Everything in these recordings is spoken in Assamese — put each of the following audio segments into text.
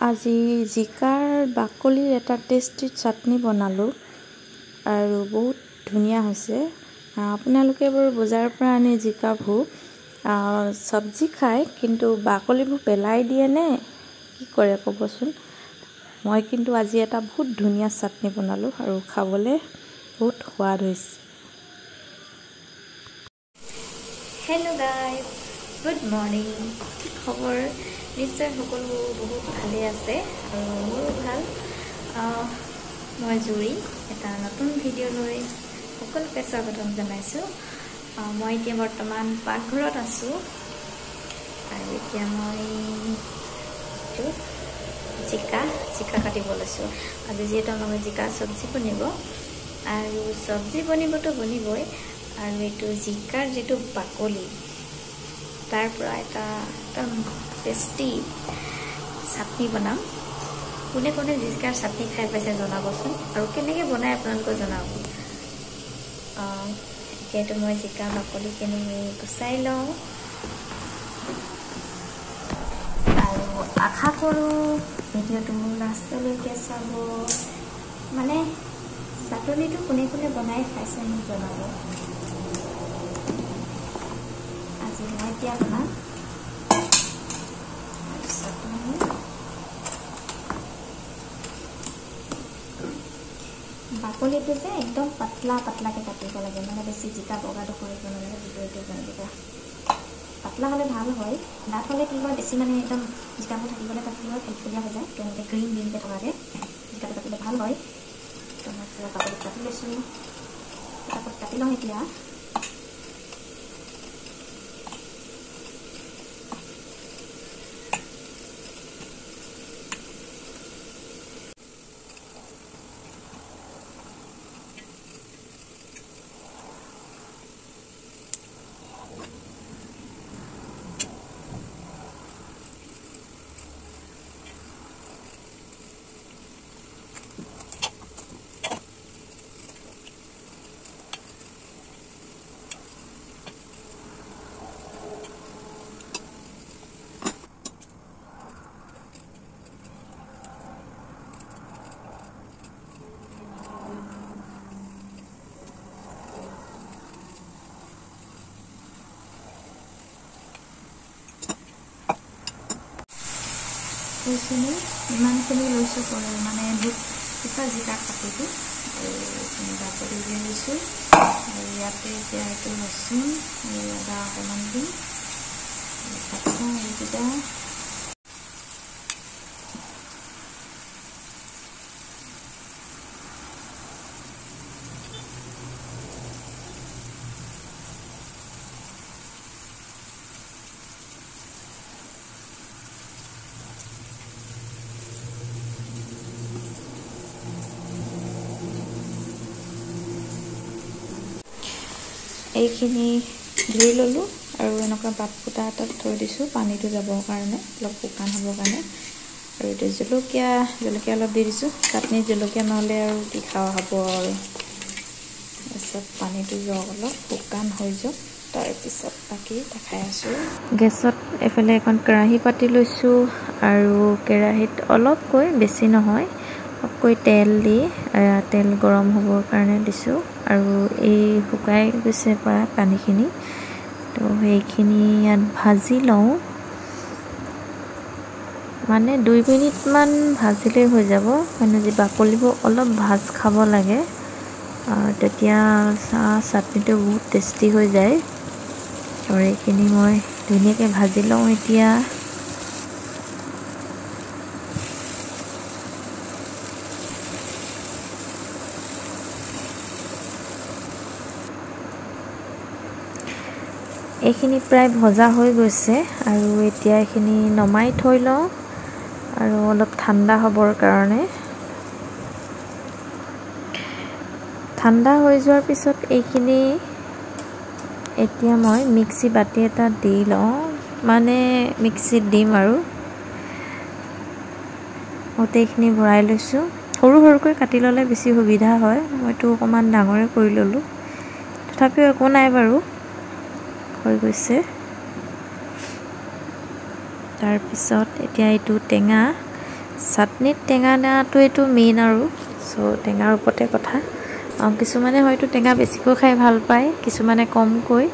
আজি জিকাৰ বাকলিৰ এটা টেষ্টি চাটনি বনালোঁ আৰু বহুত ধুনীয়া হৈছে। আপোনালোকে বাৰু বজাৰৰ পৰা আনি জিকাবোৰ চব্জি খায়, কিন্তু বাকলিবোৰ পেলাই দিয়ে নে কি কৰে ক'বচোন। মই কিন্তু আজি এটা বহুত ধুনীয়া চাটনি বনালোঁ আৰু খাবলৈ বহুত সোৱাদ হৈছে। Hello' guys, good morning. কি খবৰ? নিশ্চয় সকলো বহুত ভালেই আছে আৰু মোৰো ভাল। মই জুৰি এটা নতুন ভিডিঅ' লৈ সকলোকে স্বাগতম জনাইছোঁ। মই এতিয়া বৰ্তমান পাকঘৰত আছোঁ আৰু এতিয়া মই জিকা জিকা কাটিব লৈছোঁ। আজি যিহেতু আমাৰ জিকা চব্জি বনিব আৰু চব্জি বনিবতো বনিবই, আৰু এইটো জিকাৰ যিটো বাকলি তাৰ পৰা এটা একদম টেষ্টি চাটনি বনাম। কোনে কোনে জিকাৰ চাটনি খাই পাইছে জনাবচোন, আৰু কেনেকৈ বনাই আপোনালোকে জনাব। এতিয়াতো মই জিকা বাকলিখিনি গুচাই লওঁ আৰু আশা কৰোঁ ভিডিঅ'টো লাষ্টলৈকে চাব। মানে চাটনিটো কোনে কোনে বনাই খাইছে মোক জনাব। আজি মই এতিয়া বনাম চাটনি। বাকলিটো যে একদম পাতলা পাতলাকৈ কাটিব লাগে, মানে বেছি জিকা বগাটো কৰিব নালাগে। ভিতৰটো জিকা পাতলা হ'লে ভাল হয়, ডাঠ হ'লে কি হয় বেছি মানে একদম জিকাবোৰ থাকিবলৈ তাত কি হয় ফুলফুলীয়া হৈ যায়। তেনেকৈ গ্ৰীণ গ্ৰীণকৈ থকাকৈ জিকাটো কাটিলে ভাল হয়। তো মই পুৰা বাকলি কাটি লৈছোঁ, পটাপট কাটি লওঁ এতিয়া। এইখিনি ইমানখিনি লৈছোঁ, মানে দুটা জিকা কাটিলোঁ আৰু এইখিনি বাকলি উলিয়াই লৈছোঁ। আৰু ইয়াতে এতিয়া এইটো ৰচুন আৰু আদা অকণমান দিম, এইকেইটা এইখিনি ধুই ল'লোঁ আৰু এনেকুৱা বাট ফুটা এটাত থৈ দিছোঁ পানীটো যাবৰ কাৰণে, অলপ শুকান হ'বৰ কাৰণে। আৰু এতিয়া জলকীয়া জলকীয়া অলপ দি দিছোঁ। চাটনিত জলকীয়া নহ'লে আৰু কি খোৱা হ'ব আৰু। তাৰপিছত পানীটো যাওক, অলপ শুকান হৈ যাওক, তাৰপিছত বাকী দেখাই আছোঁ। গেছত এইফালে এখন কেৰাহী পাতি লৈছোঁ আৰু কেৰাহীত অলপকৈ, বেছি নহয়, অলপকৈ তেল দি তেল গৰম হ'বৰ কাৰণে দিছোঁ। আৰু এই শুকাই গৈছে পৰা পানীখিনি, তো সেইখিনি ইয়াত ভাজি লওঁ। মানে 2 মিনিটমান ভাজিলেই হৈ যাব। মানে যি বাকলিবোৰ অলপ ভাজ খাব লাগে, তেতিয়া চাটনিটো বহুত টেষ্টি হৈ যায়। আৰু এইখিনি মই ধুনীয়াকৈ ভাজি লওঁ এতিয়া। এইখিনি প্ৰায় ভজা হৈ গৈছে আৰু এতিয়া এইখিনি নমাই থৈ লওঁ আৰু অলপ ঠাণ্ডা হ'বৰ কাৰণে। ঠাণ্ডা হৈ যোৱাৰ পিছত এইখিনি এতিয়া মই মিক্সি বাতি এটা দি লওঁ, মানে মিক্সিত দিম আৰু গোটেইখিনি ভৰাই লৈছোঁ। সৰু সৰুকৈ কাটি ল'লে বেছি সুবিধা হয়, মইতো অকণমান ডাঙৰে কৰি ল'লোঁ, তথাপিও একো নাই বাৰু, হৈ গৈছে। তাৰপিছত এতিয়া এইটো টেঙা চাটনিত টেঙা দিয়াটোৱেইটো মেইন আৰু, চ' টেঙাৰ ওপৰতে কথা। কিছুমানে হয়তো টেঙা বেছিকৈ খাই ভাল পায়, কিছুমানে কমকৈ,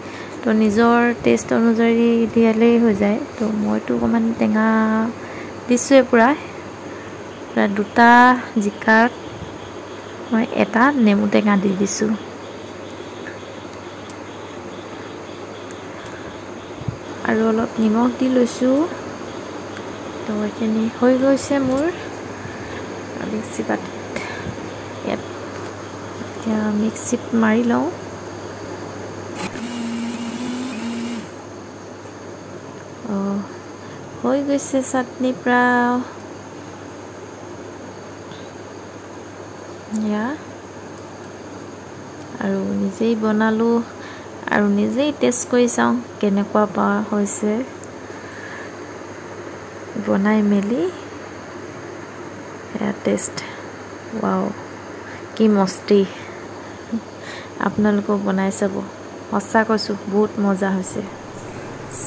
তো নিজৰ টেষ্ট অনুযায়ী দিয়ালেই হৈ যায়। তো মইতো অকণমান টেঙা দিছোঁৱে পূৰা। 2টা জিকাত মই 1টা নেমু টেঙা দি দিছোঁ। আৰু অলপ নিমখ দি লৈছোঁ। তো এইখিনি হৈ গৈছে মোৰ মিক্সি বাতিত। ইয়াত এতিয়া মিক্সিত মাৰি লওঁ। হৈ গৈছে চাটনি প্ৰায়। আৰু নিজেই বনালোঁ আৰু নিজেই টেষ্ট কৰি চাওঁ কেনেকুৱা পোৱা হৈছে বনাই মেলি। এয়া টেষ্ট, ৱাও কি মস্তি! আপোনালোকেও বনাই চাব, সঁচা কৈছোঁ বহুত মজা হৈছে।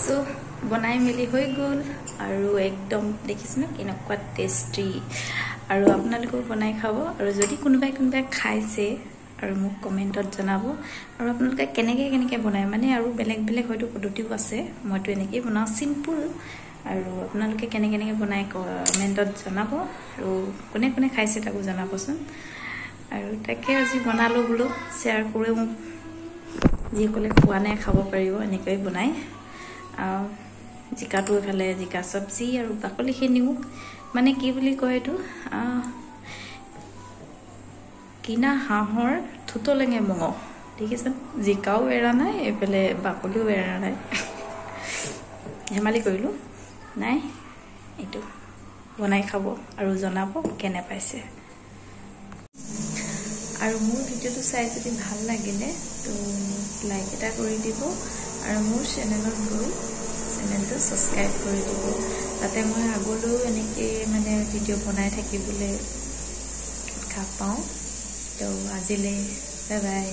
চ' বনাই মেলি হৈ গ'ল আৰু একদম দেখিছে ন কেনেকুৱা টেষ্টি। আৰু আপোনালোকেও বনাই খাব, আৰু যদি কোনোবাই কোনোবাই খাইছে আৰু মোক কমেণ্টত জনাব। আৰু আপোনালোকে কেনেকৈ কেনেকৈ বনায়, মানে আৰু বেলেগ বেলেগ হয়তো পদ্ধতিও আছে, মইতো এনেকৈয়ে বনাওঁ চিম্পুল। আৰু আপোনালোকে কেনেকৈ কেনেকৈ বনায় কমেণ্টত জনাব, আৰু কোনে কোনে খাইছে তাকো জনাবচোন। আৰু তাকে আজি বনালোঁ বোলো শ্বেয়াৰ কৰোঁ, যিসকলে খোৱা নাই খাব পাৰিব এনেকৈ বনাই। জিকাটো এইফালে জিকা চব্জি আৰু বাকলিখিনিও, মানে কি বুলি কয় এইটো, কিনা হাঁহৰ থুতলেঙে মঙহ, দেখিছে? জিকাও এৰা নাই, এইফালে বাকলিও এৰা নাই। ধেমালি কৰিলোঁ, নাই এইটো বনাই খাব আৰু জনাব কেনে পাইছে। আৰু মোৰ ভিডিঅ'টো চাই যদি ভাল লাগিলে তো লাইক এটা কৰি দিব, আৰু মোৰ চেনেলত গৈ চেনেলটো ছাবস্ক্ৰাইব কৰি দিব, যাতে মই আগলৈও এনেকৈ মানে ভিডিঅ' বনাই থাকিবলৈ উৎসাহ পাওঁ। তো আজিলৈ বাই বাই।